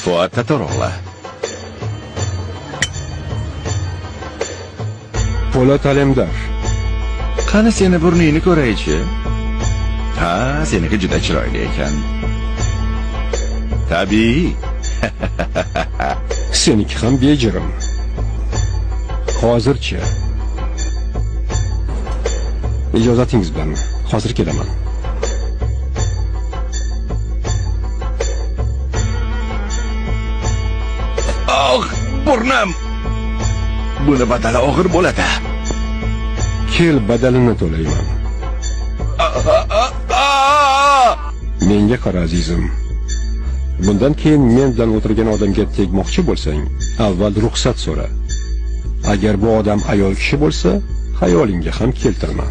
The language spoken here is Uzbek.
Fuat Tataroğlu. Po'lat Alemdar. Qani seni burningni ko'raychi. Ha, seniki juda chiroyli ekan. Tabiiy. Seniki ham bejirim. Hozircha. Ijozatingiz bilan hozir kelaman. Oh, burnim. Buni badali og'ir bo'ladi. Kel, badalini to'layman. Menga qara, azizim. Bundan keyin men bilan o'tirgan odamga tegmoqchi bo'lsang, avval ruxsat so'ra. Agar bu odam ayol kishi bo'lsa, xayolingga ham keltirma.